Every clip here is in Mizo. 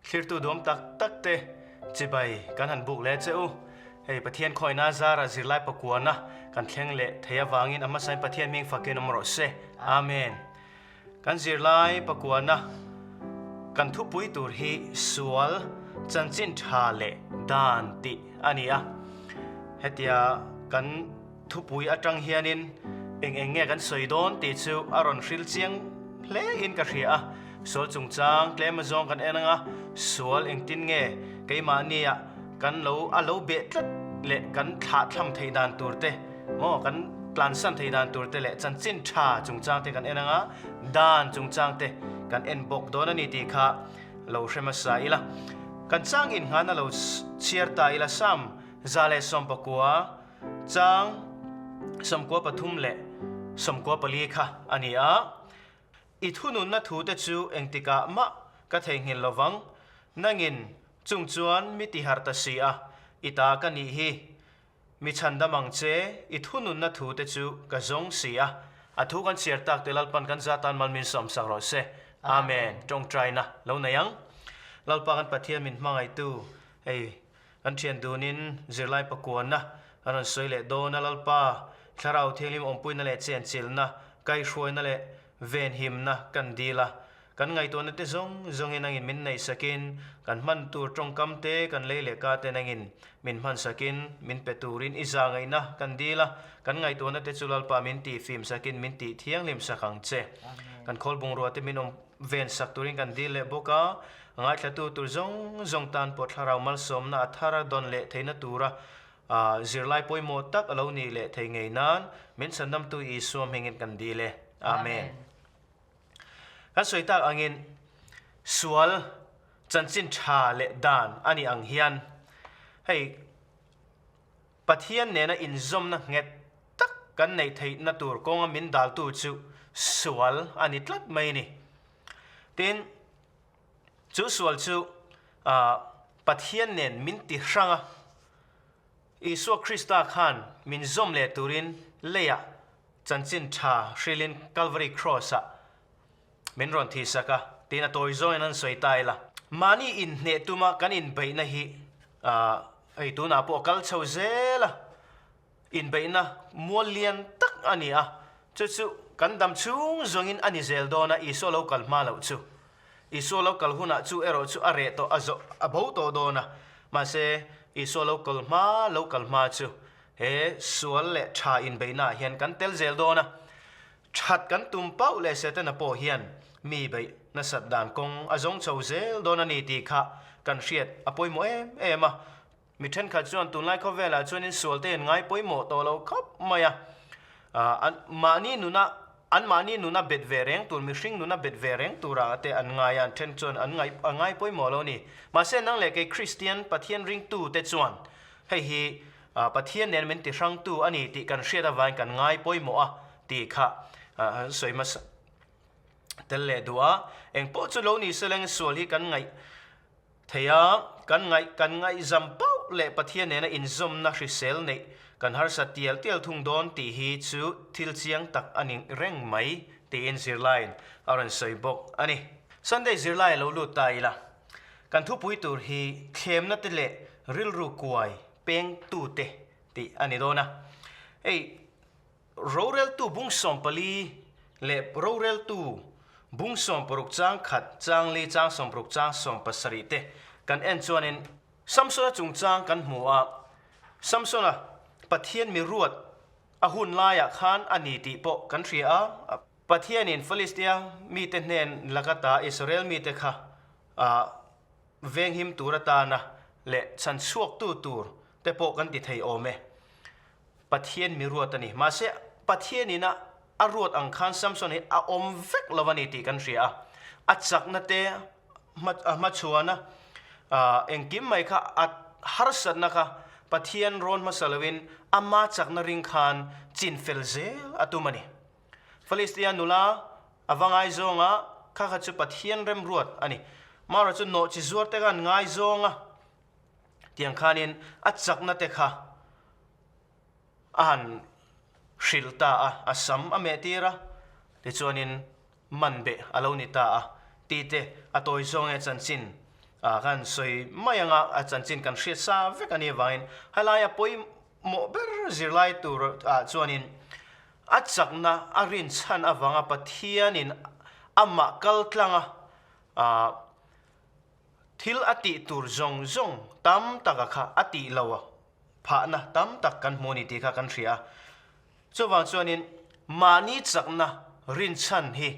Thlirtu duam tak tak te chibai kan han buk leh che u. Hei Pathian khawina zara zirlai pakuana kan thleng leh thei avangin a hmasain Pathian hming fakin awm rawh se. Amen. Kan zirlai pakuana kan thupui tur hi sual chanchin tha leh dan tih a ni a. Hetia kan thupui atang hianin eng eng nge kan sawi dawn tih chu a rawn hril chiang hle in ka hria a. Sual chungchang tlem azawng kan en anga sual engtin nge keimahnia kan lo a lo beh tlat leh kan thlahthlam theih dan tur te maw kan tlansan theih dan tur te leh chanchin tha chungchang te kan en anga dan chungchang te kan en bawk dawn a ni tih kha lo hre hmasa ila. Kan chang innghan a lo chhiar ta ila Sam 119 Chang 93 leh 94 kha a ni a. I thununna thute chu engtikah mah ka theihnghilh lovang, nangin chung chuan mi tiharh ta si a, i ta ka nih hi. Mi chhandam ang che, i thununna thute chu ka zawng si a. A thu kan chhiar tak te Lalpan kan za tan mal min sawmsak rawh se. Amen. Tawngtaina lo nei ang. Lalpa kan Pathian min hmangaihtu, hei Kan thian dunin zirlai pakuanna an rawn sawi leh dawn a, Lalpa, Thlarau Thianghlim awmpuina leh chenchilhna, kaihhruaina leh venhimna kan dil a. Kan ngaihtuahna te zawng zawngin angin min neihsakin, kan hman tur tawngkam te, kan lei leh ka ten angin min hmansakin, min pe turin i za ngaihna kan dil a. Kan ngaihtuahna te chu Lalpa min tihfimsakin min tihthianghlim sak ang che. Kan khawl bungrua te min awm vensak turin kan dil leh bawk a. A ngaithlatu tur zawng zawng tan pawh thlarau malsawmna a thar a dawn leh theihna tura zirlai pawimawh tak a lo nih leh thei ngei nan min chhandamtu Isua hmingin kan dil e. Amen. Kan sawi tak angin sual chanchin tha leh dan a nih ang hian hei Pathian nena inzawmna nghet tak kan neih theihna tur kawnga min daltu chu sual a ni tlat mai a ni. Tin, Chu sual chu Pathian nen min ti hrang a, Isua Krista khan min zawm leh turin leiah chanchin tha hrilin Calvary Cross-ah min rawn thihsak a, tiin a tawi zawngin an sawi ta ila. Mahni inhneh tuma kan inbeihna hi hei tunah pawh a kal chho zel a, Inbeihna mual lian tak a ni a, chu chu kan dam chhung zawngin a ni zel dawn a, Isua lo kal hma loh chu. Isua lo kal hunah chu erawh chu a reh tawh, a zawh, a bo tawh dawn a. Mahse, Isua lo kal hma, lo kal hma chu he sual leh tha inbeihnaah hian kan tel zel dawn a. That kan tum pauh leh Setana pawh hian mi beih nasat dan kawng a zawng chho zel dawn a ni tih kha kan hriat a pawimawh em em a. Mi thenkhat chuan tunlai khawvelah chuan in sual te in ngai pawimawh tawh lo khawp mai a. An mahni nuna an mahni nuna bet ve reng tur mihring nuna bet ve reng tura te an ngai a, an then chuan an ngai a ngai pawimawh lo a ni. Mahse nang leh kei Kristian Pathian ringtu te chuan hei hi Pathian nen min ti hrangtu a ni tih kan hriat avangin kan ngai pawimawh a tih kha an sawi hmasa tel leh duh a. Engpawh chu lo ni se leng sual hi kan ngaih Thei a, kan ngaih kan ngaihzam pauh leh Pathian nena inzawmna hrisel neih kan harsa tial tial thung dawn tih hi chu thil chiang tak a ni reng mai tiin zirlaiin a rawn sawi bawk a ni. Sunday zirlai a lo lut ta ila, kan thupui tur hi thlemna te leh rilru kuai pengtute tih a ni dawn a. Hei Roreltu bung 14 leh roreltu bung 60 chang khat chang li chang 60 chang 70 te kan en chuanin Samsona chungchang kan hmu a, Samsona Pathian mi ruat a hun laiah khan a ni tih pawh kan hria a, Pathianin Philistia mite hnen lakata Israel mite kha venghim tur atana leh chhanchhuaktu tur te pawh kan ti thei awm e. Pathian mi ruat a ni. Mahse, Pathianin a a ruat ang khan Samson hi a awm vek lo a ni tih kan hria a. A chakna te, a hmachhuana engkim mai kha a harsatna kha Pathian rawn hmasa loin ama chakna ring khan chin fel zel a tum a ni. Philistia nula a va ngaizawng a, kha kha chu Pathian remruat a ni. Mara chu nawhchi zuar te khan ngaizawng a. Tiang khanin a chakna te kha a han hrilh ta a, a sam a meh tir a, tichuanin man beh a lo ni ta a, tih te a tawi zawng e chanchin. Ka han sawi mai anga a chanchin kan hriat sa vek a nih avangin helaia pawimawh ber zirlai tur ah chuanin a chakna a rinchhan avanga Pathianin amah kal tlanga thil a tih tur zawng zawng tam taka kha a tih lo phahna tam tak kan hmu a ni tih kha kan hria a. Chuvang chuanin mahni chakna rinchhan hi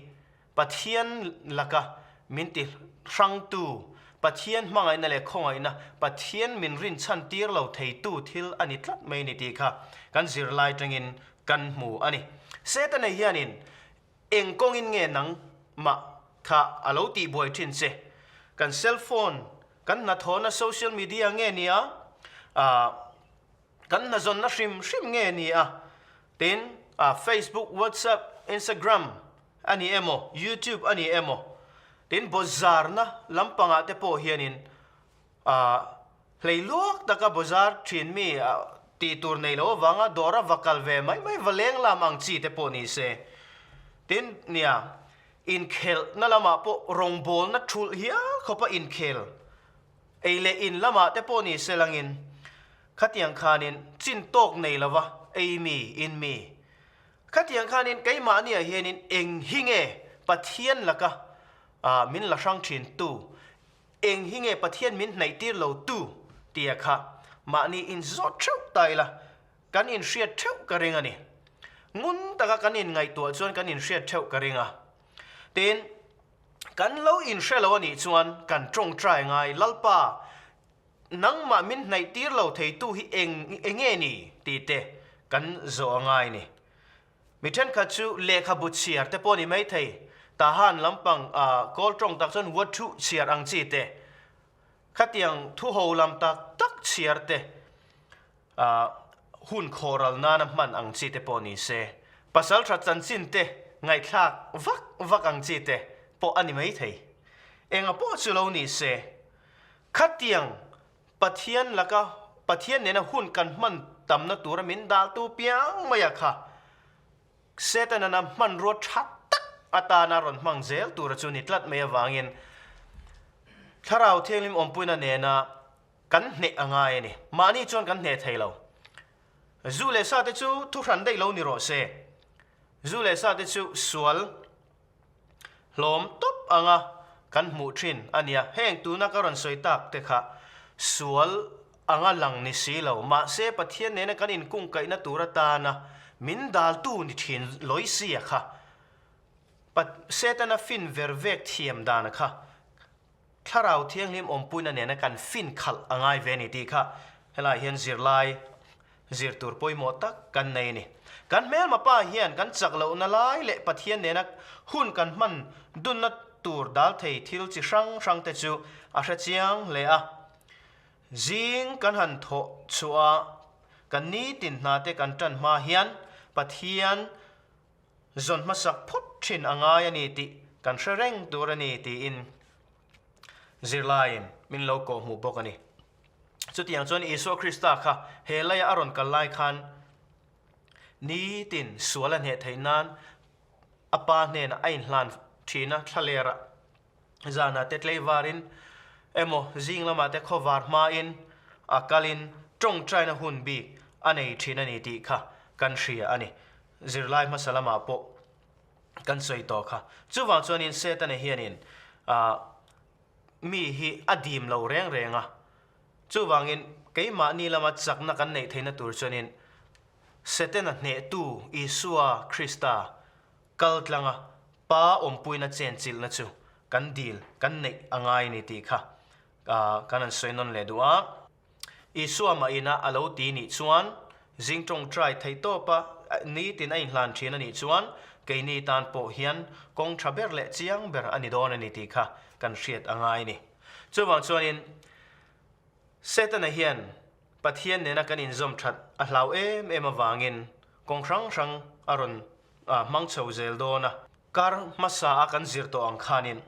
Pathian laka min ti hrangtu, Pathian hmangaihna leh khawngaihna, Pathian min rinchhan tir lo theitu thil a ni tlat mai ni tih kha kan zirlai tangin kan hmu a ni. Setana hianin eng kawngin nge nangmah kha a lo tihbuai thin che? Kan cell phone, kan hnathawhna social media nge nia? Aah. Kan hnazawnna hrim hrim nge ni a? Tin, Facebook, WhatsApp, Instagram a ni emaw, YouTube a ni emaw, tin bawzarna lampangah te pawh hianin hlei luak taka bawzar thin mi tih tur nei lo avanga dawra va kal ve mai mai va leng lam ang chi te pawh ni se. Tin, nia, inkhelhna lamah pawh rawngbawlna thulh hial khawpa inkhel Ei leh in lamah te pawh ni se langin khatiang khanin chin tawk nei lova ei mi, in mi. Khatiang khanin keimahniah hianin eng hi nge Pathian laka min la hrang thin tu, eng hi nge Pathian min hnaih tir lo tu tia kha mahni in zawt theuh ta ila kan inhriat theuh ka ring a ni. Ngun taka kan inngaihtuah chuan kan inhriat theuh ka ring a. Tin, Kan lo inhre lo a nih chuan kan tawngtai ngai, Lalpa, nangmah min hnaih tir lo theitu hi eng enge ni? tih te kan zawh a ngai ni. Mi thenkhat chu lehkhabu chhiar te pawh ni maithei, Tahan lampang kawl tawng tak chuan Wathu chhiar ang chi te, khatiang thuho lam tak tak chhiar te, Hun khawhral nana hman ang chi te pawh ni se, pasaltha chanchin te ngaihthlak vak vak ang chi te pawh a ni mai thei. Enga pawh chu lo ni se, khatiang Pathian laka Pathian nena hun kan hman tamna tura min daltu piang maia kha Setana'n hmanrua tha tak atana rawn hmang zel tura chu ni tlat mai avangin Thlarau Thianghlim awmpuina nena Kan hneh a ngai a ni. Mahni chuan kan hneh thei lo. Zu leh sa te chu thuhran daih lo ni rawh se. Zu leh sa te chu sual hlawm tawp anga kan hmuh thin a nia. Heng tuna ka rawn sawi tak te kha sual anga lang ni si lo. Mahse Pathian nena kan inkungkaihna tur atana min daltu ni thin Loisia kha Setana fin ver vek thiam dana kha Thlarau Thianghlim awmpuina nena kan fin khalh a ngai ve a ni tih kha helaiah hian zirlai zir tur pawimawh tak kan nei a ni. Kan hmelma pa hian kan chak lohna lai leh Pathian nena hun kan hman dunna tur dal thei thil chi hrang hrang te chu a hre chiang hle a. Zing kan han thawh chhuah a, kan nitin hna te kan tan hma hian Pathian Zawn hmasak phawt thin a ngai a ni tih kan hre reng tur a ni tiin zirlaiin min lo kawhhmuh bawk a ni. Chutiang chuan Isua Krista kha he leia a rawn kal lai khan nitin sual a hneh theih nan a Pa hnenah a inhlan thin a, thlalerah Zanah te tleivarin emaw zing lamah te khawvar hmain a kalin tawngtaina hun bik a nei thin a ni tih kha kan hria a ni. Zirlai hmasa lamah pawh kan sawi tawh kha. Chuvang chuanin Setana hianin mi hi a dim lo reng reng a. Chuvangin keimahni lama chakna kan neih theihna tur chuanin Setana hnehtu Isua Krista Kal tlanga pa awmpuina chenchilhna chu kan dil, kan neih a ngai ni tih kha kan han sawi nawn leh duh a. Isua mah ina a lo ti nih chuan zing tawngtai theih tawpa nitin a inhlan thin a nih chuan keini tan pawh hian kawng tha ber leh chiang ber a ni dawn a ni tih kha kan hriat a ngai ni. Chuvang chuanin Setana hian Pathian nena kan inzawm that a hlau em em avangin kawng hrang hrang a rawn hmang chho zel dawn a. Kar hmasa a kan zir tawh ang khanin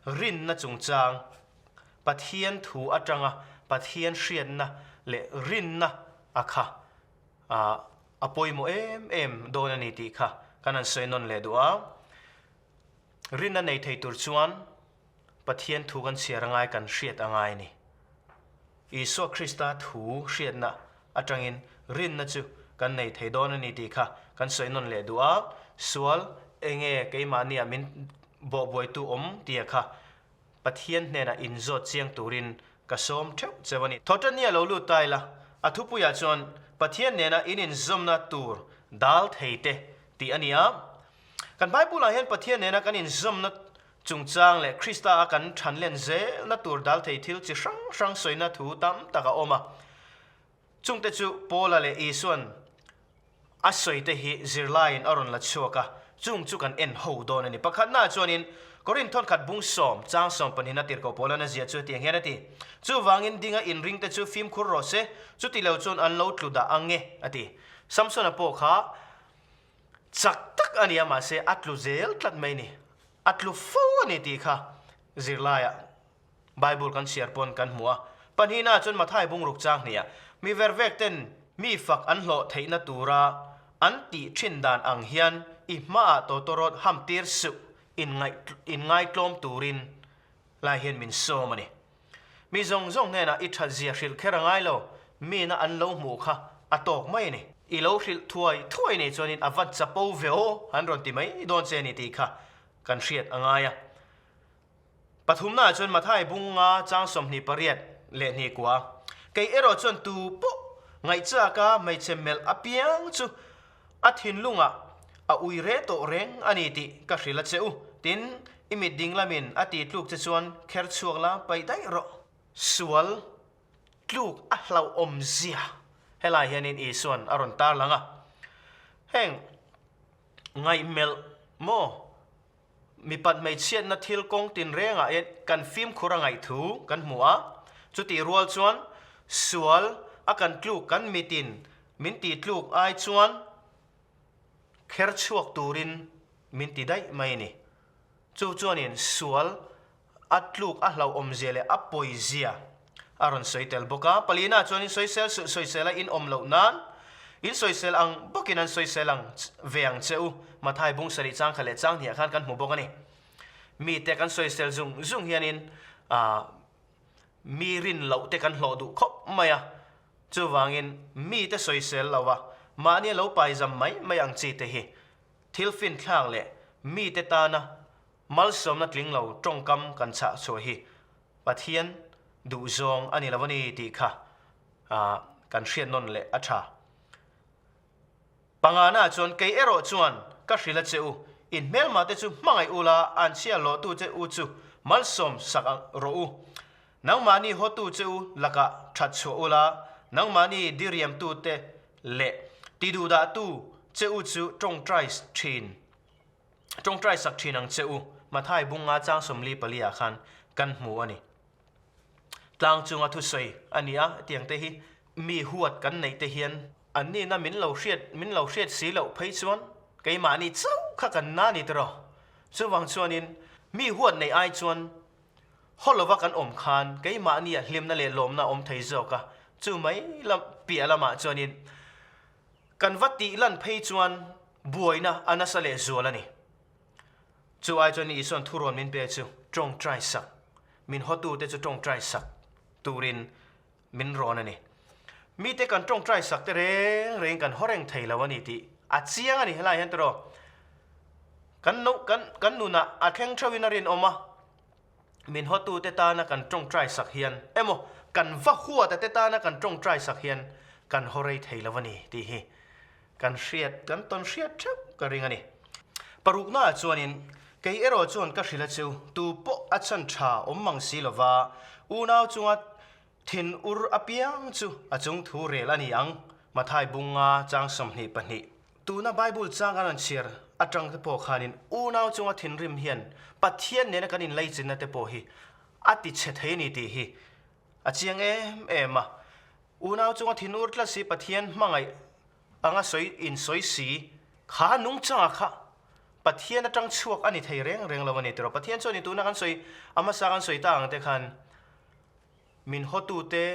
rinna chungchang, Pathian thu atanga Pathian hriatna leh rinna a kha a pawimawh em em dawn a ni tih kha kan han sawi nawn leh duh a. Rinna nei thei tur chuan. Pathian thu kan chhiar angai kan hriat angai a ni. Isua Krista thu hriatna atangin rinna chu kan nei thei dawn a ni tih kha kan sawi nawn leh duh a, sual enge keimahnia min bawhbuaitu awm tia kha Pathian hnenah inzawt chiang turin ka sawm theuh cheu a ni. Thawhtanni a lo lut ta ila, a thupuiah chuan Pathian nena in inzawmna tur dal thei te tih a ni a. Kan Bible-ah hian Pathian nena kan inzawmna chungchang leh Krista-a kan thanlen zelna tur dal thei thil chi hrang hrang sawina thu tam tak a awm a. Chungte chu Paula leh Isua'n a sawite hi zirlaiin a rawn la chhuak a, chung chu kan en ho dawn a ni. Pakhatnaah chuanin Korinth thawnkhat bung sawm, chang sawm pahnihin a tirhkoh Paula'n a ziah chu hetiang hian a ti, Chuvangin dinga inringte chu fimkhur rawh se, chuti lo chuan an lo tlu dah ang e, a ti. Samsona pawh kha chak tak a ni a, mahse a tlu zel tlat mai a ni. A tlu fo a ni tih kha zirlaiah Bible kan chhiar pawn kan hmu a, pahnihna chuan Mathai bungruk chang hniah mi vervek ten mi fak an hlawh theihna tura an tih thin dan ang hian i hmaah tawtawrawt ham tir suh inngaitlawm turin lai hian min sawm a ni. Mi zawng zawng hnenah i that zia hrilh kher a ngai lo, mina an lo hmuh kha a tawk mai a ni. I lo hrilh thuai thuai nei chuanin a va chapo ve aw an rawn ti mai dawn che a ni tih kha kan hriat a ngai a. Pathumnaah chuan Mathai bunga chang 28 leh hnih kua. Kei erawh chuan tu pawh ngaihchaka hmeichhe melh apiang chu a thinlungah a ui re tawh reng a ni tih ka hrilh a che u. Tin, i mit ding lamin a tih tluk che chuan kher chhuak la paih daih rawh. Sual tluk a hlauhawm zia helai hianin Isua'n a rawn tarlang a. Heng ngaihmelh maw? Mipat hmeichhiatna thil kawng tinrengah hian kan fimkhur a ngaih thu kan hmu a, chutih rual chuan sual a kan tluk kan mitin min tih tluk ai chuan kher chhuak turin min ti daih mai a ni. Chu chuanin sual A tluk a hlauhawmzia leh a pawizia a rawn sawi tel bawk a. Palina chuan in sawisel suh, sawisel a in awm loh nan in sawisel ang bawkin an sawisel ang ve ang che u. Mathai bung sarih chang kha leh chang hniah khan kan hmu bawk a ni. Mite kan sawisel zung zung hianin mi rin loh te kan hlawh duh khawp mai a. Chuvangin mite sawisel lo a, mahni a lo paizam mai mai ang chi te hi thil finthlak leh mite tana Malsawmna tling lo tawngkam kan chhah chhuah hi Pathian duhzawng a ni lo a ni tih kha kan hriat nawn leh a tha. Pangana chuan kei erawh chuan ka hrilh a che u, in hmelma te chu hmangaih ula an chhia lawhtu che u chu malsawm sak rawh u. Nangmahni hawtu che u lakah that chhuah ula, nangmahni diriamtu te leh tiduhdahtu che u chu tawngtai thin. Tawngtai sak thin ang che u, Mathai bunga chang 44 ah khan kan hmu a ni. Tlang chunga thusawi a ni a, hetiang te hi mi huat kan neih te hian an nihna min lo hriat min lo hriat si loh phei chuan keimahni chauh kha kan na ni tiraw. Chuvang chuanin mi huat neih ai chuan haw lova kan awm khan keimahnia hlimna leh lawmna a awm thei zawk a, chu mai lam piah lamah chuanin Kan va tih lan phei chuan buaina a nasa leh zual a ni. Chu ai chuan Isua'n thurawn min pe chu tawngtai sak, min hawtute chu tawngtai sak turin min rawn a ni. Mite kan tawngtai sak te reng reng kan haw reng thei lo a ni tih a chiang a ni helai hian tiraw. Kan no kan kan nunah a thleng theuhin a rinawm a. Min hawtute tana kan tawngtai sak hian emaw kan va huata te tana kan tawngtai sak hian kan haw rei thei lo a ni tih hi kan hriat kan tawn hriat theuh ka ring a ni. Paruknaah chuanin kei erawh chuan ka hrilh a chu tu pawh a chan tha awm mang si lova unau chunga thin ur apiang chu a chung thu rel a ni ang Mathai bunga chang 22. Tuna Bible chang kan rawn chhiar atang te pawh khanin unau chunga thinrim hian Pathian nena kan inlaichinna te pawh hi a ti chhe thei a ni tih hi a chiang em em a. Unau chunga thinur tlat si Pathian hmangaih anga sawi insawi si kha nungchanga kha Pathian atang chhuak a ni thei reng reng lo a ni tiraw. Pathian chuan tuna kan sawi a hmasa kan sawi ta ang te khan min hawtute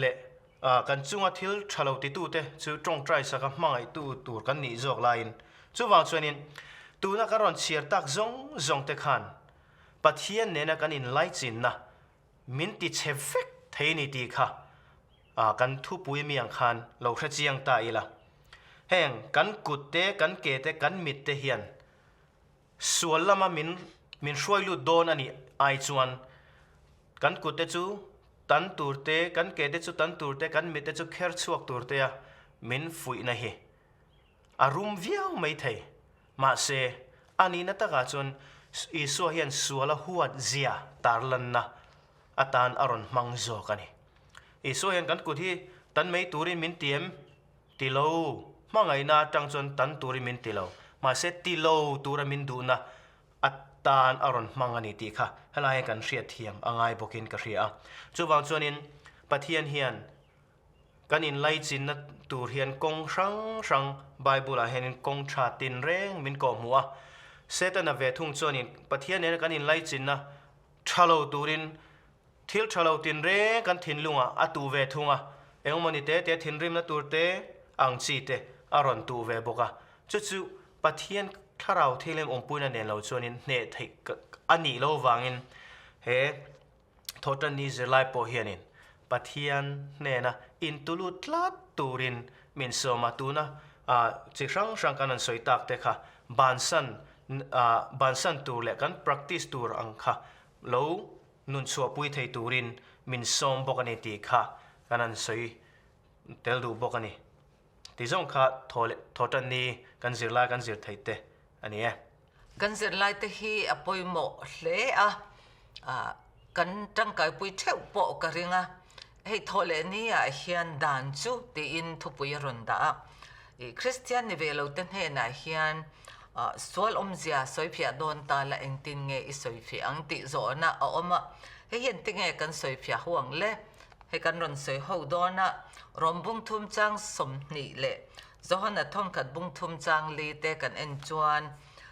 leh kan chunga thil tha lo titute chu tawngtai saka hmangaihtu tur kan nih zawk laiin chuvang chuanin tuna kan rawn chhiar tak zawng zawng te khan. Pathian nena kan inlaichinna min ti chhe vek thei ni tih kha kan thupui mi ang khan lo hre chiang ta ila. Heng kan kut te, kan ke te, kan mit te hian sual lama min min hruai lut dawn a nih ai chuan kan kut te chu tan tur te, kan ke te chu tan tur te, kan mit te chu kher chhuak tur te a min fuihna hi a rum viau mai thei. Mahse, a nihna takah chuan Isua hian suala huat zia tarlanna atan a rawn hmang zawk a ni. Isua hian kan kut hi tan mai turin min ti em? Ti lo. Hmangaihna atang chuan tan turin min ti lo. Mahse, ti lo tura min duhna atan a rawn hmang a ni tih kha helai hian kan hriatthiam a ngai bawkin ka hria a. Chuvang chuanin Pathian hian Kan inlaichinna tur hian kawng hrang hrang Bible-ah hianin kawng tha tinreng min kawhhmuh a. Setana ve thung chuanin Pathian nena kan inlaichinna tha lo turin thil tha lo tinreng kan thinlungah a tuh ve thung a. Engmawni te te thinrimna tur te ang chi te a rawn tuh ve bawk a. Chu chu Pathian thlarau thilem awmpuina nen lo chuanin hneh theih a nih lo vangin he Thawhtanni zirlai pawh hianin Pathian hnena intulut tlat turin min sawm a, tuna chi hrang hrang kan han sawi tak te kha bansan bansan tur leh kan practice tur ang kha lo nun chhuahpui thei turin min sawm bawk a ni tih kha kan han sawi tel duh bawk a ni. Ti zawng kha thawhtanni kan zirlai kan zir theih te a ni e. Kan zirlaite hi a pawimawh hle a, kan tangkaipui theuh pawh ka ring a, hei thawh leh ni ah hian dan chu tiin thupui a rawn dah a. Kristian ni ve lo te hnenah hian sual awmzia sawifiah dawn ta la engtin nge i sawifiah ang tih zawhna a awm a, hei hian tinge kan sawifiah ho ang le? Hei kan rawn sawi ho dawn a, Rawmbung thum chang 20 leh Johana thawmkhat bung thum chang li te kan en chuan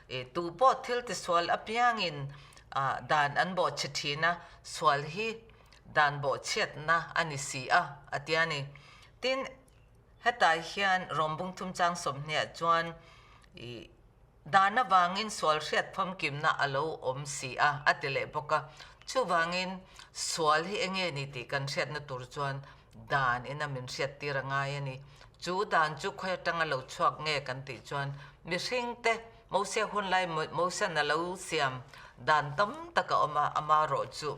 i tu pawh thil tisual apiangin dan an bawhchhe thin a, sual hi dan bawhchhiatna a ni si a, a ti a ni. Tin, hetah hian Rom bung thum chang 20 ah chuan i dan avangin sual hriat famkimna a lo awm si a, a ti leh bawk a. Chuvangin sual hi enge ni tih kan hriatna tur chuan Dan ina min hriattir a ngai a ni. Chu dan chu khawi atanga lo chhuak nge kan tih chuan mihringte Mosia hun lai Mosian a lo siam dan tam tak a awm a, ama rawh chu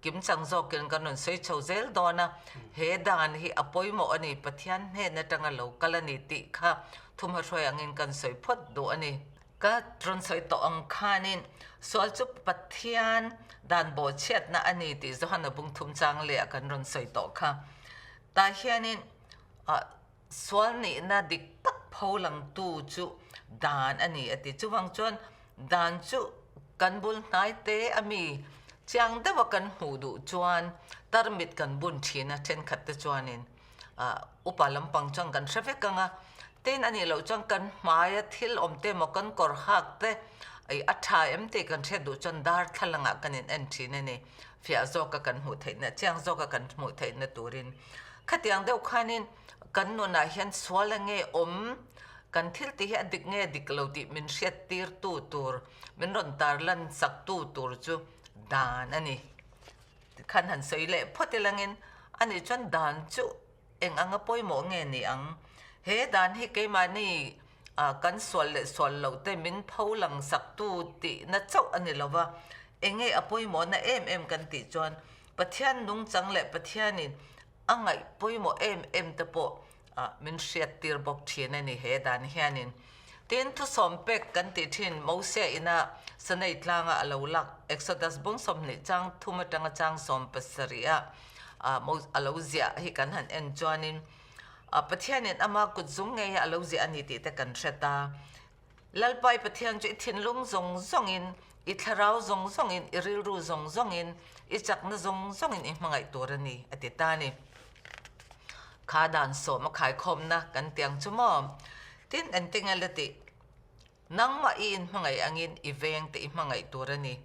kimchang zawkin kan rawn sawi chho zel dawn a, he dan hi a pawimawh a ni, Pathian hnen atanga lo kal a ni tih kha thumhahruai angin kan sawi phawt duh a ni. Ka rawn sawi tawh ang khanin sual chu Pathian dan bawhchhiatna a ni tih Johana bung thum chang leh ah kan rawn sawi tawh kha. Tah hianin sual nihna dik tak pho langtu chu dan a ni a ti. Chuvang chuan dan chu kan bul hnai te a mi chiang deuha kan hmuh duh chuan tarmit kan bun thin a thenkhat te chuanin. Upa lampang chuan kan hre vek ang a, tin a nih loh chuan kan hmaia thil awm te emaw kan kawr hak te a tha em tih kan hriat duh chuan darthlalangah kan in en thin a ni. Fiah zawka kan hmuh theihna, chiang zawka kan hmuh theihna turin. Khatiang deuh khanin kan nunah hian sual a nge awm, kan thil tih hi a dik nge dik lo tih min hriat tirtu tur, min rawn tarlan saktu tur chu dan a ni. Tikhan han sawi leh phawt ilangin ani chuan dan chu eng anga pawimawh nge ni ang? He dan hi keimahni kan sual leh sual loh te min pho lang saktu tihna chauh a ni lo va, enge a pawimawhna em em kan tih chuan Pathian nungchang leh Pathianin a ngaih pawimawh em em te pawh min hriattir bawk thin a ni he dan hianin. Tin, thusawm pek kan tih thin Mosia ina Sanai tlanga a lo lak Exodus bung 20 chang thum atanga chang 70 a a lo ziah hi kan han en chuanin Pathianin ama kut zung ngei hi a lo ziah a ni tih te kan hre ta. Lalpa i Pathian chu i thinlung zawng zawngin, i thlarau zawng zawngin, i rilru zawng zawngin, i chakna zawng zawngin i hmangaih tur a ni, a ti ta a ni. Kha dan sawm a khaikhawmna kan ti ang chu maw? Tin, engtin nge la tih? Nangmah i inhmangaih angin i vengte i hmangaih tur a ni.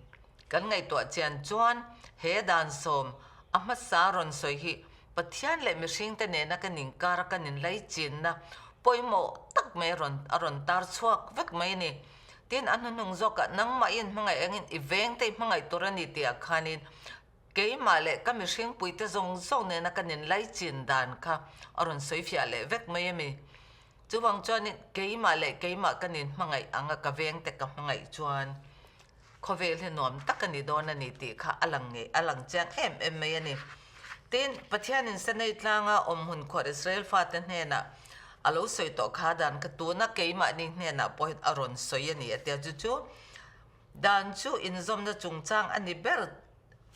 Kan ngaihtuah chian chuan he dan sawm a hmasa rawn sawi hi Pathian leh mihringte nena kan inkar a kan inlaichinna pawimawh tak mai a rawn a rawn tar chhuak vek mai a ni. Tin, a hnuhnung zawkah nangmah i inhmangaih angin i vengte i hmangaih tur a ni tihah khanin keimah leh ka mihringpuite zawng zawng nena kan inlaichin dan kha a rawn sawi fiah leh vek mai a mi. Chuvang chuanin keimah leh keimah kan inhmangaih anga ka vengte ka hmangaih chuan Khawvel hi nuam tak a ni dawn a ni tih kha a lang ngei, a lang chiang em em mai a ni. Tin, Pathianin Sinai tlanga awm hun khuar Israel fate hnenah a lo sawi tawh kha dan kha tuna keimahni hnenah pawh hian a rawn sawi a ni a tia. Chu chu dan chu inzawmna chungchang a ni ber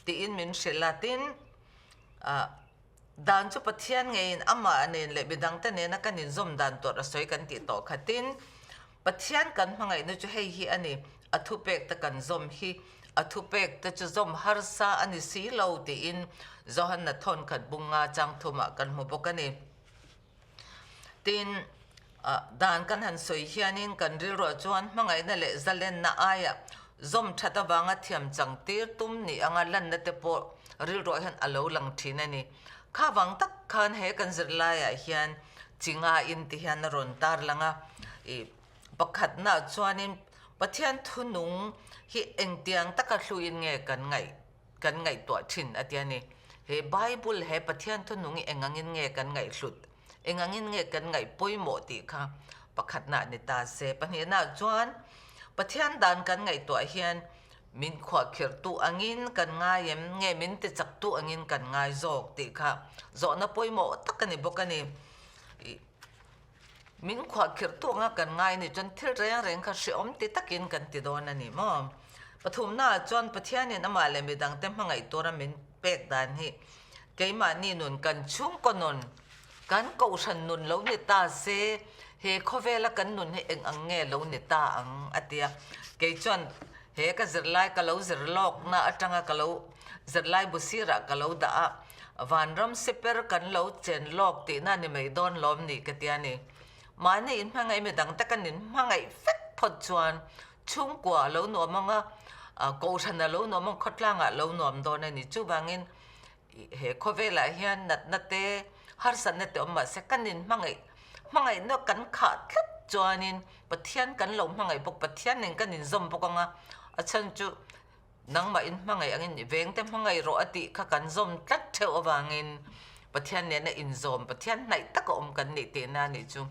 tiin min hrilh a. Tin, ah. Dan chu Pathian ngeiin amah nen leh midangte nena kan inzawm dan tur a sawi kan tih tawh kha. Tin, Pathian kan hmangaihna chu hei hi a ni, a thupekte kan zawm hi, a thupekte chu zawm harsa a ni si lo tiin Johanna thawnkhat bunga chang thumah kan hmu bawk a ni. Tin, dan kan han sawi hianin kan rilruah chuan hmangaihna leh zalenna aia zawm that avanga thiam chang tir tum ni anga lanna te pawh rilruah hian a lo lang thin a ni. Kha vang tak khan he kan zirlaiah hian chinga in ti hian a rawn tar lang a. I pakhatnaah chuanin Pathian thunung hi engtiang taka hluin nge kan ngaih? Kan ngaihtuah thin a ti a ni. He Bible he Pathian thunung hi eng angin nge kan ngaihhlut, eng angin nge kan ngaih pawimawh tih kha pakhatna ni ta se. Pahnihna chuan Pathian dan kan ngaihtuah hian min khuahkhirhtu angin kan ngai em nge min tichaktu angin kan ngai zawk tih kha zawhna pawimawh tak a ni bawk a ni. Min khuahkhirh tu anga kan ngai nih chuan thil reng reng kha hreawm ti takin kan ti dawn a ni maw? Pathumnaah chuan Pathianin amah leh midangte hmangaih tura min pek dan hi keimahni nun kan chhungkaw nun, kan kohhran nun lo ni ta se, he khawvela kan nun hi eng ang nge lo ni ta ang a ti a. Kei chuan he ka zirlai ka lo zir lawkna atanga ka lo zirlai bu sirah ka lo dah a, Vanram siper kan lo chen lawk tihna ni mai dawn lawm ni ka ti a ni. Mahni inhmangaih midang te kan inhmangaih vek phawt chuan chhungkua a lo nuam ang a, kohhran a lo nuam ang, khawtlangah a lo nuam dawn a ni. Chuvangin he khawvelah hian natna te, harsatna te awm mahse kan inhmangaih, hmangaihna kan khah tlat chuanin Pathian kan lo hmangaih bawk, Pathian nen kan inzawm bawk ang a, a chhan chu Nangmah in hmangaih angin i vengte hmangaih rawh a tih kha kan zawm tlat theuh avangin Pathian nena inzawm, Pathian hnaih taka awm kan nih tihna a nih chu.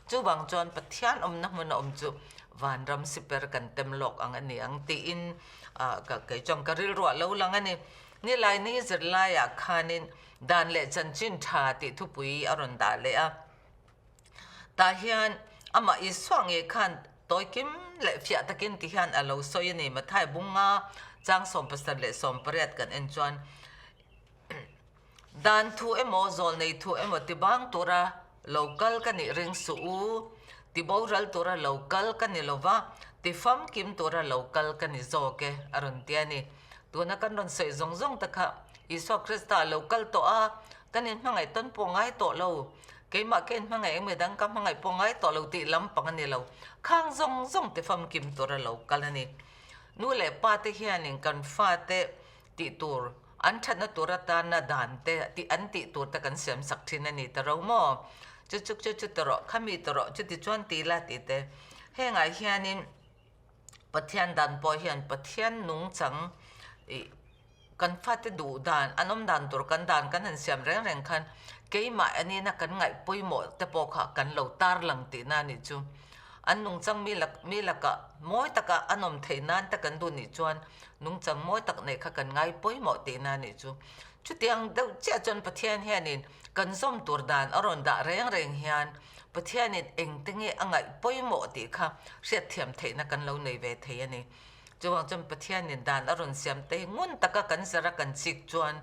Chuvang chuan Pathian awmna hmuna awm chu vanram siper kan tem lawk ang a ni ang tiin ka kei chuan ka rilruah lo lang a ni. Nilaini zirlaiah khanin dan leh chanchin tha tih thupui a rawn dah leh a. Tah hian amah Isua ngei khan tawi kim leh fiah takin ti hian a lo sawi a ni. Mathai bunga chang 70 leh 80 kan en chuan dan thu emaw zawlnei thu emaw ti bang tura lo kal ka nih ring suh u, ti boral tura lo kal ka ni lo va, ti famkim tura lo kal ka ni zawk e a rawn ti a ni. Tuna kan rawn sawi zawng zawng te kha Isua Krista a lo kal tawh a, kan inhmangaih tawn pawh ngai tawh lo. Keimah ka inhmangaih eng midang ka hmangaih pawh ngai tawh lo tih lampang a ni lo. Khang zawng zawng te famkim tur a lo kal a ni. Nu leh pa te hianin kan fate tih tur, an thatna tur atana dan te tih an tih tur te kan siam sak thin a ni ta ro maw? Chu chu chu chu ti rawh, khami ti rawh, chuti chuan ti la tih te. Hengah hianin Pathian dan pawh hian Pathian nungchang ih Kan fate duh dan, an awm dan tur kan dan kan han siam reng reng khan keimah anina kan ngaih pawimawh te pawh kha kan lo tar lang tihna a nih chu. An nungchang mi lak mi lakah mawi taka an awm theih nan te kan duh nih chuan nungchang mawi tak neih kha kan ngai pawimawh tihna a nih chu. Chutiang deuh chiah chuan Pathian hianin kan zawm tur dan a rawn dah reng reng hian Pathianin engte nge a ngaih pawimawh tih kha hriatthiam theihna kan lo nei ve thei a ni. Chuvang chuan Pathianin dan a rawn siam te hi ngun taka kan zara kan chik chuan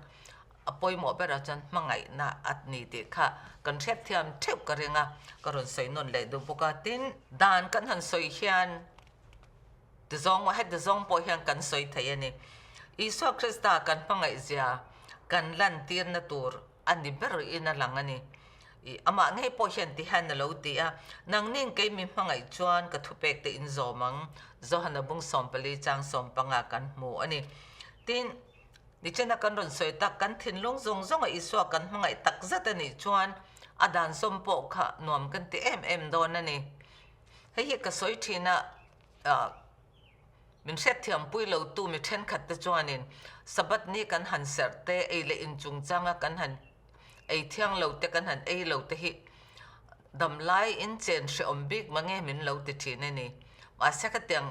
a pawimawh berah chuan hmangaihna a ni tih kha kan hriatthiam theuh ka ring a, ka rawn sawi nawn leh duh bawk a. Tin, dan kan han sawi hian tizawng heti zawng pawh hian kan sawi thei a ni. Isua Krista kan hmangaihzia kan lantirna tur a ni ber in a lang a ni. I amah ngei pawh hian ti hian a lo ti a, Nangnin kei mi hmangaih chuan ka thupek te in zawm ang, Johana bung 14 chang 15 kan hmu a ni. Tin, nichina kan rawn sawi tak, kan thinlung zawng zawnga Isua kan hmangaih tak zet a nih chuan a dan sawm pawh kha nuam kan ti em em dawn a ni. Hei hi ka sawi thin a, ah. Min hriatthiampui lotu mi thenkhatte chuanin Sabbath ni kan han serh te, ei leh in chungchanga kan han ei thiang lo te, kan han ei lo te hi damlai in chen hrehawm bik mange min lo ti thin a ni. Mahse khatiang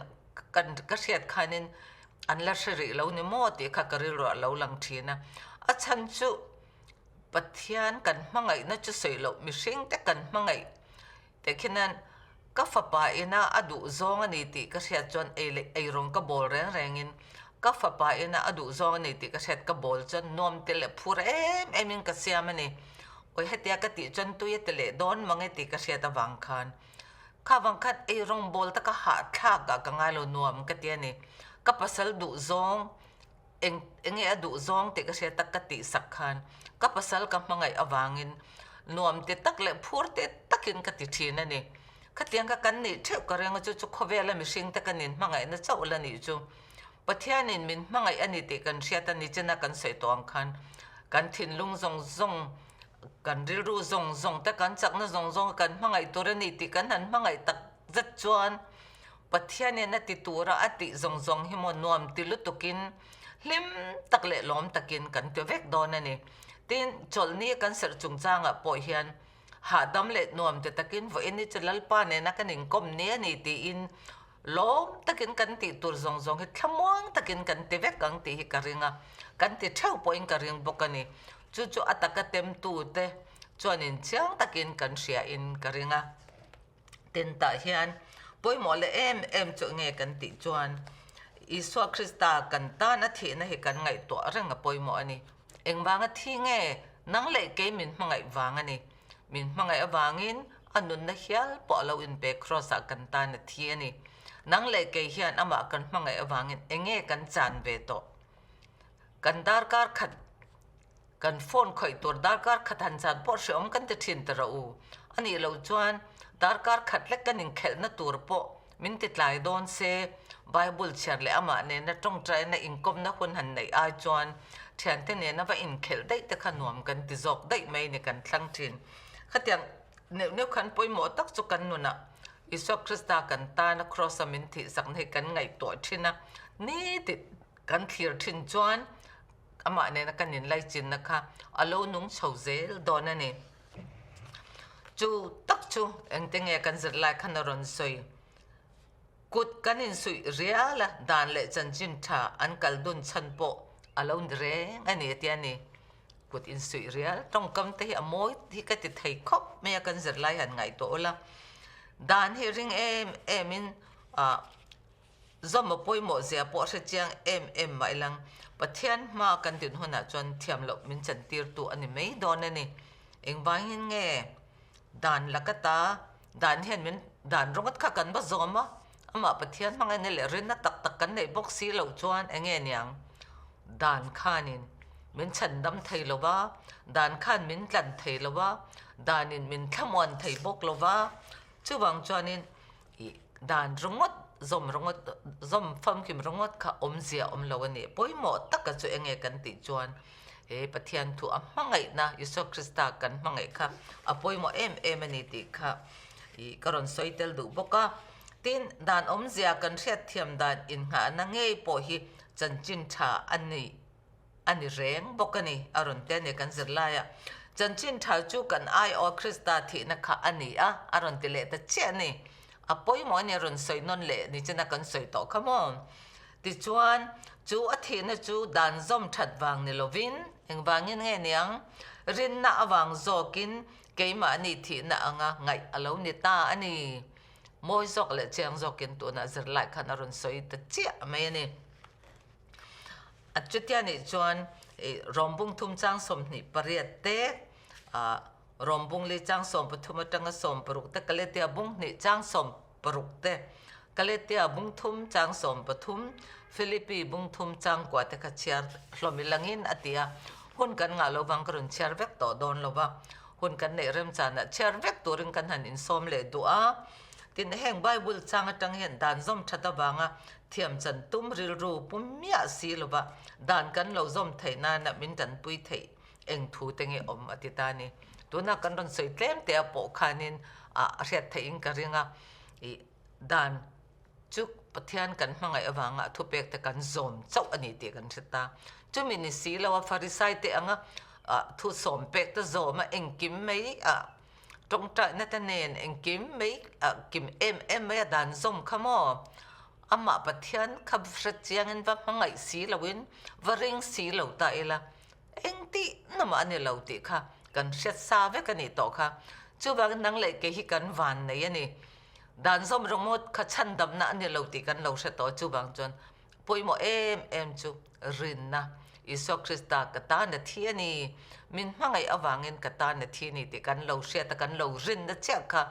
kan ka hriat khanin an la hre rih lo ni maw tih kha ka rilruah a lo lang thin a. A chhan chu Pathian kan hmangaihna chu sawi loh mihringte kan hmangaih Teh khian ka fapa ina a duh zawng a ni tih ka hriat chuan ei leh ei rawng ka bawl reng rengin ka fapa ina a duh zawng a ni tih ka hriat ka bawl chuan nuam te leh phur em em in ka siam a ni. Awi hetia ka tih chuan tui a ti leh dawn mang e tih ka hriat avang khan kha vang khan ei rawng bawl taka hahthlak ah ka ngai lo nuam ka ti a ni. Ka pasal duh zawng Eng enge a duh zawng tih ka hria tak ka tih sak khan ka pasal ka hmangaih avangin nuam ti tak leh phur te takin ka ti thin a ni. Khatiang kha kan nih theuh ka ring a chu chu khawvela mihring te kan inhmangaihna chauh la nih chu Pathianin min hmangaih a ni tih kan hriat a ni chena kan sawi tawh ang khan kan thinlung zawng zawng kan rilru zawng zawng te kan chakna zawng zawng kan hmangaih tur a ni tih kan han hmangaih tak zet chuan Pathianin a ti tura a tih zawng zawng hi maw nuam ti lutukin hlim tak leh lawm takin kan ti vek dawn a ni. Tin, chawlhni kan serh chungchangah pawh hian hahdam leh nuam ti takin vawiin hi chu Lalpa nena kan inkawm ni a ni tiin lawm takin kan tih tur zawng zawng hi thlamuang takin kan ti vek ang tih hi ka ring a, kan ti theuh pawhin ka ring bawk a ni. Chu chu a taka temtute chuanin chiang takin kan hriain ka ring a. Tin tah hian pawimawh leh em em chu nge kan tih chuan Isua Krista kan tan a thihna hi kan ngaihtuah reng a pawimawh a ni. Engvanga thi nge nang leh kei min hmangaih vang a ni. Min hmangaih avangin a nunna hial pawh a lo inpe Kraws ah kan tan a thi a ni. Nang leh kei hian amah kan hmangaih avangin enge kan chan ve tawh? Kan darkar khat Kan phone khawih tur darkar khat han chan pawh hreawm kan ti thin ta rawh u. A nih loh chuan darkar khat lek kan inkhelhna tur pawh min ti tlai dawn se, Bible chhiar leh amah nena tawngtaina inkawmna hun han neih ai chuan thiante nena va inkhelh daih te kha nuam kan ti zawk daih mai ni kan thlang thin. Khatiang neuh neuh khan pawimawh tak chu kan nunah Isua Krista kan tana Kraws-a min thihsakna hi kan ngaihtuah thin a, nitin kan thlir thin chuan Amah nena kan inlaichinna kha a lo nung chho zel dawn a ni. Chu tak chu engte nge kan zirlai khan a rawn sawi. Kut kan insuih rial a, dan leh chanchin tha an kal dun chhan pawh a lo ni reng a ni a ti a ni. Kut insuih rial tawngkam te hi a mawi hi ka ti thei khawp mai a kan zirlai han ngaihtuah ula. Dan hi ring em em in ah Zawm a pawimawh zia pawh hre chiang em em mah ilang, Pathian hma kan din hunah chuan thiam loh min chantirtu a ni mai dawn a ni. Engvangin nge dan laka ta dan hian min dan rawngawt kha kan va zawm a, amah Pathian hmang ene leh rinna tak tak kan neih bawk si loh chuan enge niang? Dan khanin min chhandam thei lo va, dan khan min tlan thei lo va, danin min thlamuan thei bawk lo va, chuvang chuanin I dan ringawt, zawm ringawt, zawm famkim ringawt kha awmzia awm lo a ni. Pawimawh taka chu enge kan tih chuan he Pathian thu a hmangaihna, Isua Krista kan hmangaih kha a pawimawh em em a ni tih kha i ka rawn sawi tel duh bawk a. Tin, dan awmzia kan hriatthiam dan innghahna ngei pawh hi chanchin tha a ni. A ni reng bawk a ni, a rawn ti a ni kan zirlaiah. Chanchin tha chu kan aiawh Krista thihna kha a ni a, a rawn ti leh ta chiah a ni. A pawimawh a ni a rawn sawi nawn leh ni china kan sawi tawh kha maw? Tichuan, chu a thihna chu dan zawm that vang ni lovin, engvangin nge niang? Rinna avang zawkin keimahni thihna anga ngaih a lo ni ta a ni. Mawi zawk leh chiang zawkin tunah zirlai khan a rawn sawi ta chiah mai a ni. A chutia nih chuan Rawmbung thum chang 28 te, Rawmbung li chang 13 atanga 60 te, Kaletia bung hnih chang 60 te, Kaletia bung thum chang 13, Philippi bung thum chang kua te kha chhiar hlawm i langin a ti a. Hun kan ngah lo vang ka rawn chhiar vek tawh dawn lo va, hun kan neih remchanah chhiar vek turin kan han insawm leh duh a. Tin, heng Bible chang atang hian dan zawm that avanga thiam chan tum rilru pum miah si lova dan kan lo zawm theih nana min tanpui theih eng thu te nge awm a ti ta a ni. Tuna kan rawn sawi tlem te a pawh khanin a hriat theih in ka ring a, ih dan chu. Pathian kan hmangaih avanga a thupek te kan zawm chauh a ni tih kan hre ta. Chumi ni si lo a Farisai te anga thu sawm pek te zawm a engkim mai a tawngtaina te nen engkim mai kim em em mai a dan zawm kha maw? Amah Pathian kha hre chiangin va hmangaih si loin va ring si lo ta ila eng tih namah a ni lo tih kha kan hriat sa vek a nih tawh kha. Chuvangin nang leh kei hi kan van nei a ni. Dan zawm ringawt kha chhandamna a ni lo tih kan lo hre tawh chuvang chuan pawimawh em em chu rinna Isua Krista ka tan a thi a ni, min hmangaih avangin ka tan a thi a ni tih kan lo hriat a, kan lo rinna chiah kha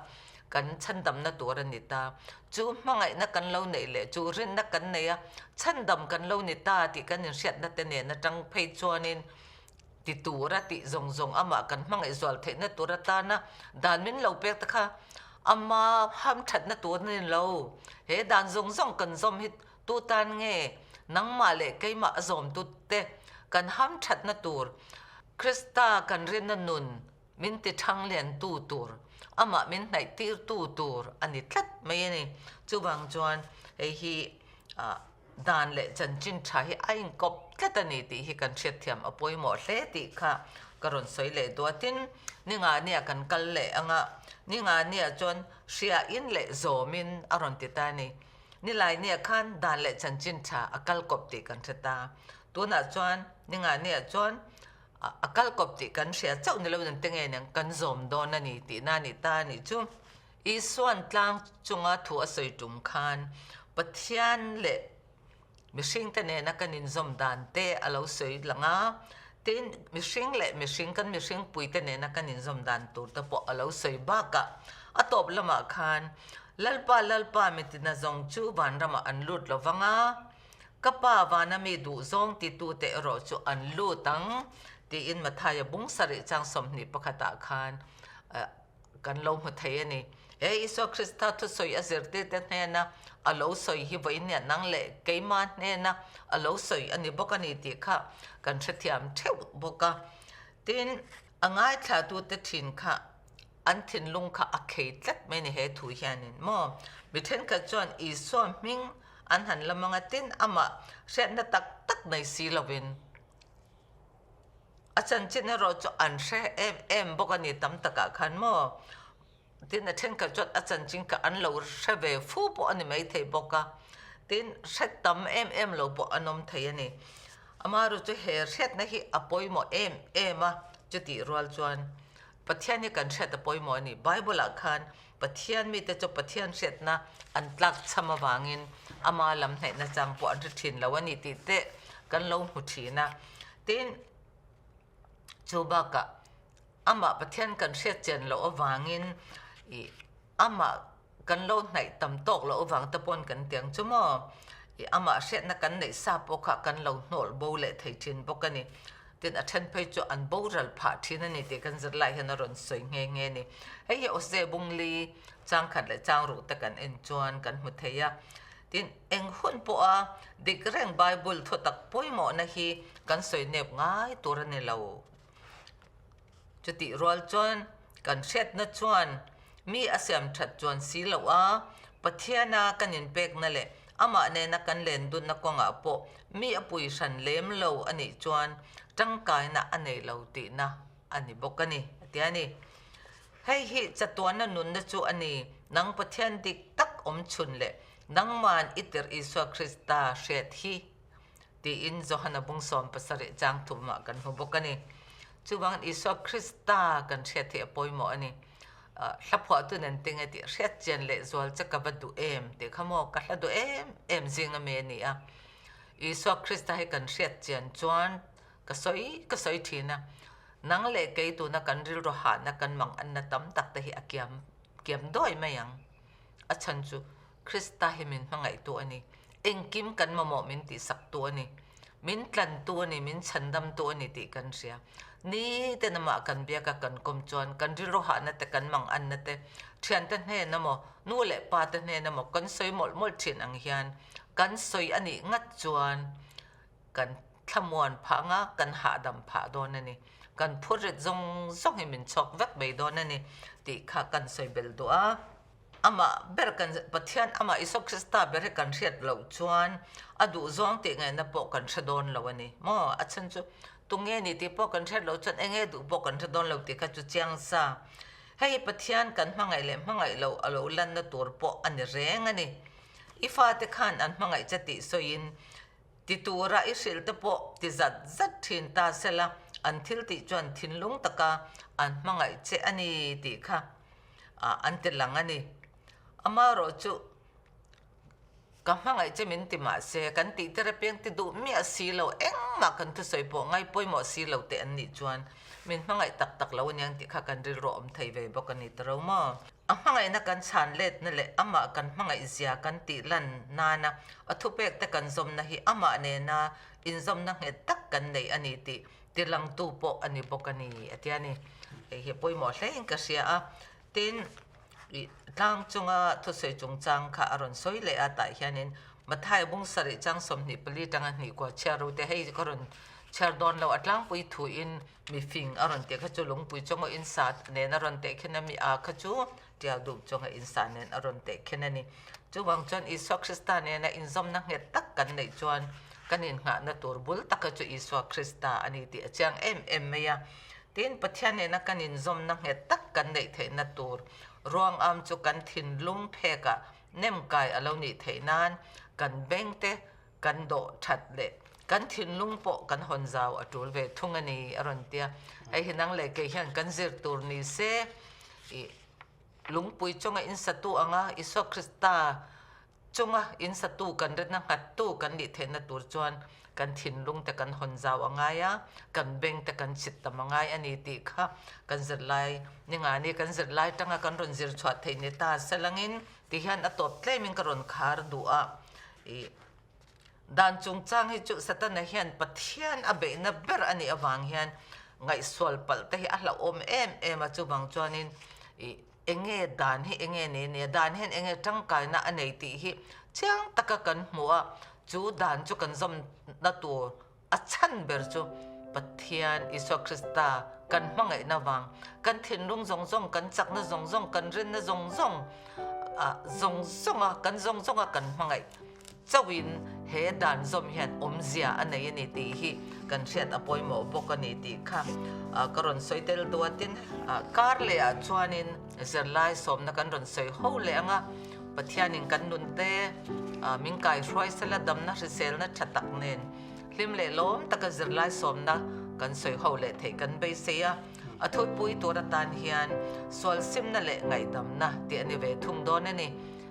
kan chhandamna tur a ni ta. Chu hmangaihna kan lo neih leh chu rinna kan nei a, chhandam kan lo ni ta tih kan inhriatna te nen atang phei chuanin ti tura tih zawng zawng amah kan hmangaih zual theihna tur atana dan min lo pek te kha ama hamthatna tur a ni lo. He dan zawng zawng kan zawm hi tu tan nge nangmah leh keimah a zawmtu te kan hamthatna tur Krista kan rinna nun min ti thang liantu tur amah min hnaih tirtu tur a ni tlat mai a ni. Chuvang chuan hei hi ah Dan leh chanchin tha hi a inkawp tlat a ni tih hi kan hriatthiam a pawimawh hle tih kha ka rawn sawi leh duat. Tin, Ningania kan kal leh ang a, Ningania chuan hriain leh zawmin a rawn ti ta a ni. Nilainiah khan dan leh chanchin tha a kal kawp tih kan hre ta. Tunah chuan Ningania chuan a kal kawp tih kan hria chauh ni loin eng te nge niang kan zawm dawn a ni tihna a nih ta a nih chu. Isua'n tlang chunga thu a sawi tum khan Pathian leh mihringte nena kan inzawm dan te a lo sawi lang a, tin, mihring leh mihring, kan mihringpuite nena kan inzawm dan tur te pawh a lo sawi bakah a tawp lamah khan Lalpa, Lalpa mitina zawng chu vanramah an lut lo vang a, ka Pa vana mi duhzawng titute erawh chu an lut ang tiin Mathaia bung sarih chang 21 ah khan kan lo hmu thei a ni. He Isua Krista thusawi a zirtirte hnena a lo sawi hi vawinia nang leh keima hnena a lo sawi a ni bawk a ni tih kha kan hrethiam theuh bawk a. Tin, a ngaithlatute thin kha an thinlung kha a khei tlat mai a ni he thu hianin maw? Mi thenkhat chuan Isua hming an han la mang a, tin amah hriatna tak tak nei si lovin, A chanchin erawh chu an hre em em bawk a ni tam takah khan maw? Tin, a thenkhat chuan a chanchin kha an lo hre ve fu pawh a ni maithei bawk a, tin, hre tam em em lo pawh an awm thei a ni. Amaherawh chu he hriatna hi a pawimawh em em a, chutih rual chuan Pathian hi kan hriat a pawimawh a ni. Bible-ah khan Pathian mite chu Pathian hriatna an tlak cham avangin ama lam hnaihna chang pawh an hre thin lo a ni tih te kan lo hmu thin a. Tin, chu bakah amah Pathian kan hriat chian loh avangin ih amah kan lo hnaih tam tawk loh avang te pawn kan ti ang chu maw? Ih amah hriatna kan neih sa pawh kha kan lo hnawl bo leh thei thin bawk a ni. Tin, a then phei chu an boral phah thin a ni tih kan zir lai hian a rawn sawi nghe nghe a ni. Hei hi Awse Bungli changkhat leh changruk te kan en chuan kan hmu thei a. Tin, eng hun pawha dik reng Bible thutak pawimawhna hi kan sawi nep ngai tur a ni lo. Chutih rual chuan kan hriatna chuan mi a siam that chuan si loh a, Pathiana kan inpekna leh amah nena kan len dunna kawngah pawh mi a pui hran lem lo a nih chuan tangkaina a nei lo tihna a ni bawk a ni, a ti a ni. Hei hi chatuana nunna chu a ni, nang Pathian dik tak awm chhun leh nangman i tirh Isua Krista hriat hi. Tiin Johana bung 70 chang thumah kan hmu bawk a ni. Chuvangin Isua Krista kan hriat hi a pawimawh a ni. Hla phuahtu nen tinge tih hriat chian leh zual che ka va duh em tih kha maw ka hla duh em em zing ami a ni a. Isua Krista hi kan hriat chian chuan ka sawi ka sawi thin a. Nang leh kei tuna kan rilru hahna kan manganna tam tak te hi a kiam kiam dawi mai ang. A chhan chu Krista hi min hmangaihtu a ni. Engkim kan mamawh min tihsaktu a ni. Min tlantu a ni, min chhandamtu a ni tih kan hria. Nite namah kan biak a kan kawm chuan kan rilru hahna te kan manganna te, thiante hnen emaw, nu leh pa te hnen emaw kan sawi mawlh mawlh thin ang hian kan sawi a nih ngat chuan kan thlamuan phah anga kan hahdam phah dawn a ni. Kan phurrit zawng zawng hi min chhawk vek mai dawn a ni tih kha kan sawi belh duh a. Amah ber kan Pathian amah Isua Krista ber hi kan hriat loh chuan a duhzawng tih ngaihna pawh kan hre dawn lo a ni maw? A chhan chu tunge ni tih pawh kan hriat loh chuan enge duh pawh kan hre dawn lo tih kha chu chiang sa. Hei hi Pathian kan hmangaih leh hmangaih loh a lo lanna tur pawh a ni reng a ni. I fate khan an hmangaih che tih sawiin ti tura i hrilh te pawh ti zat zat thin ta sela an thil tih chuan thinlung taka an hmangaih che a ni tih kha an ti lang a ni. Amaherawh chu ka hmangaih che min ti mah se kan tih tir apiang ti duh miah si lo engmah kan thusawi pawh ngai pawimawh si lo te an nih chuan min hmangaih tak tak lo aniang tih kha kan rilru awm thei ve bawk a ni ta ro maw. A hmangaihna kan chhan letna leh amah kan hmangaih zia kan tih lan nana a thupek te kan zawmna hi amah nena inzawmna nghet tak kan nei a ni tih tilangtu pawh a ni bawk a ni a ti a ni. Hei hi pawimawh hlein ka hria a, tin ih tlang chunga thusawi chungchang kha a rawn sawi leh a tah hianin Mathai bung sarih chang 24 tanga hnih kua chhiar ro te hei ka rawn chhiar dawn lo a tlangpui thuin Mifing a rawn teh kha chu lungpui chunga insa nen a rawn teh khen a, mi a kha chu tial dup chunga insa nen a rawn teh khen a ni. Chuvang chuan Isua Krista nena inzawmna nghet tak kan neih chuan kan innghahna tur bul taka chu Isua Krista a ni tih a chiang em em mai a. Tin, Pathian nena kan inzawmna nghet tak kan neih theihna tur ruangam chu kan thinlung phekah nemkai a lo nih theih nan kan bengte kan dawh that leh kan thinlung pawh kan hawn zau a tul ve thung a ni a rawn ti a. Hei hi nang leh kei hian kan zir tur ni se ih lungpui chunga in satu anga Isua Krista chunga in satu kan rinna nghattu kan nih theihna tur chuan kan thinlung te kan hawn zau a ngai a, kan beng te kan chhit tam a ngai a ni tih kha kan zirlai ningani kan zirlai tanga kan rawn zir chhuah theih ni ta selangin tihian a tawp tlemin ka rawn khar duh a. I dan chungchang hi chu Satana hian Pathian a beihna ber a nih avang hian ngaihsual palh te hi a hlauhawm em em a, chuvang chuanin i enge dan hi enge ni nia, dan hian enge tangkaina a nei tih hi chiang taka kan hmu a, chu dan chu kan zawmna tur A chhan ber chu Pathian Isua Krista kan hmangaihna vang, kan thinlung zawng zawng, kan chakna zawng zawng, kan rinna zawng zawng, zawng zawnga kan zawng zawnga kan hmangaih chauhin he dan zawm hian awmzia a nei a ni tih hi kan hriat a pawimawh bawk a ni tih kha ka rawn sawi tel duh a. Tin, kar lehah chuanin zirlai sawmna kan rawn sawi ho leh ang a, Pathianin kan nunte min kaihruai sela damna hriselna tha tak nen hlim leh lawm taka zirlai sawmna kan sawi ho leh theih kan beisei a. A thupui tur atan hian sual simna leh ngaihdamna tih a ni ve thung dawn a ni.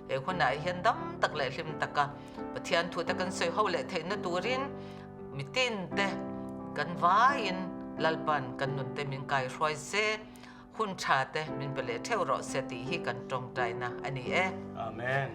He hunah hian dam tak leh hlim taka Pathian thute kan sawi ho leh theihna turin mitinte kan vaiin Lalpan kan nunte min kaihruai se. Hun tha te min pe leh theuh rawh se tih hi kan tawngtaina a ni e. Amen.